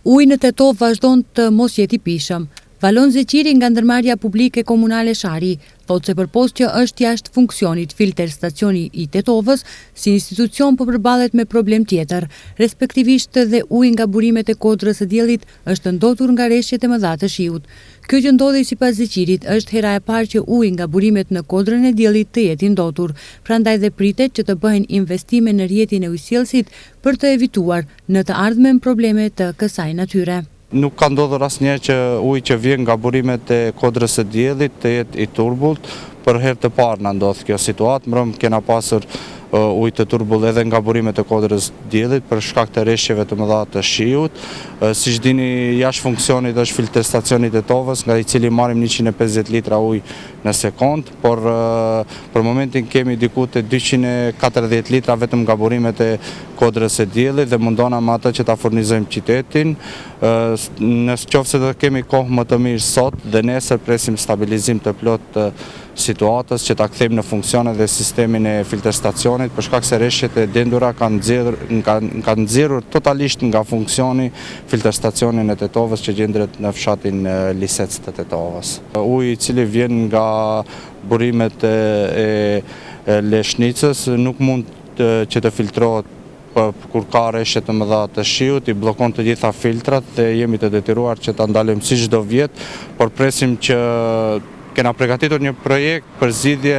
Uji në Tetovë vazhdon të mos jetë i pijshëm. Valon Zeqiri nga ndërmarrja publike komunale Sharri, thotë se përpos që është jashtë funksionit filter stacioni i Tetovës, si institucion po përballet me problem tjetër, respektivisht dhe uji nga burimet e Kodrës së Diellit është ndotur nga reshjet e mëdha të shiut. Kjo që ndodhi sipas Zeqirit është hera e parë që uji nga burimet në Kodrën e Diellit të jetë i ndotur, prandaj dhe pritet që të bëhen investime në rrjetin e ujësjellësit për të evituar në të ardhmen probleme të kësaj natyre. Nuk ka ndodhur asnjëherë që uji që vjen nga burimet e Kodrës së Diellit të jetë i turbullt. Për herë të parë na ndodh kjo situatë. Mbrëmë kena pasur ujë të turbullt edhe nga burimet e Kodrës së Diellit për shkak të reshjeve të mëdha të shiut. Siç dini, jashtë funksionit është filterstacioni i Tetovës, nga i cili marrim 150 litra ujë në sekondë. por për momentin kemi diku te 240 litra vetëm nga burimet e Kodrës së Diellit dhe mundohna me atë që ta furnizojmë qytetin. Në qoftë se do të kemi kohë më të mirë sot dhe nesër presim stabilizim të plotë të situatës që ta kthejmë në funksion edhe sistemin e filterstacionit për shkak se reshjet e dendura kanë nxjerrë kanë nxjerrur totalisht nga funksioni filterstacionin e Tetovës që gjendet në fshatin Lisec të Tetovës. Uji i cili vjen nga burimet e Leshnicës nuk mund që të filtrohet kur ka reshje të mëdha të shiut, i bllokon të gjitha filtrat dhe jemi të detyruar që ta ndalojmë si çdo vjet, por presim që kena pregatitur një projekt për zgjidhje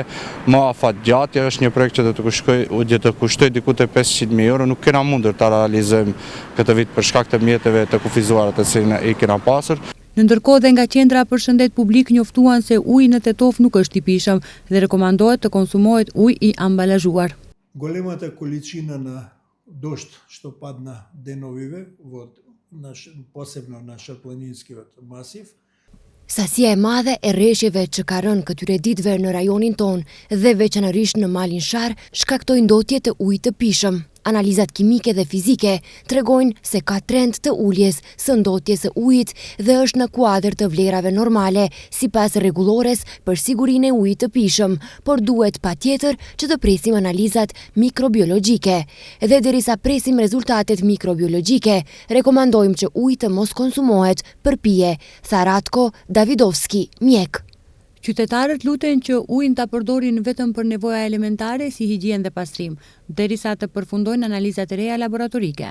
më afatgjatë, është një projekt që do të kushkoj, do të kushtojë diku te 500.000 euro, nuk kena mundur ta realizojmë këtë vit për shkak të mjeteve të kufizuara të cilat i kena pasur. Në ndërkohë dhe nga Qendra për Shëndet Publik njoftuan se uji në Tetovë nuk është i pijshëm dhe rekomandohet të konsumohet ujë i ambalazhuar. Големата количина на дожд што падна деновиве, во, на, посебно на Шарпланинскиот масив, Sasia e madhe e reshjeve që ka rënë këtyre ditëve në rajonin tonë dhe veçanërisht në Malin Sharr shkaktoi ndotje të ujit të pijshëm. Analizat kimike dhe fizike tregojnë se ka trend të uljes së ndotjes së ujit dhe është në kuadër të vlerave normale sipas rregullores për sigurinë e ujit të pijshëm, por duhet patjetër që të presim analizat mikrobiologjike. Dhe derisa presim rezultatet mikrobiologjike, rekomandojmë që uji të mos konsumohet për pije, tha Ratko Davidovski, mjek. Qytetarët luten që ujin ta përdorin vetëm për nevoja elementare si higjienë dhe pastrim, derisa të përfundojnë analizat e reja laboratorike.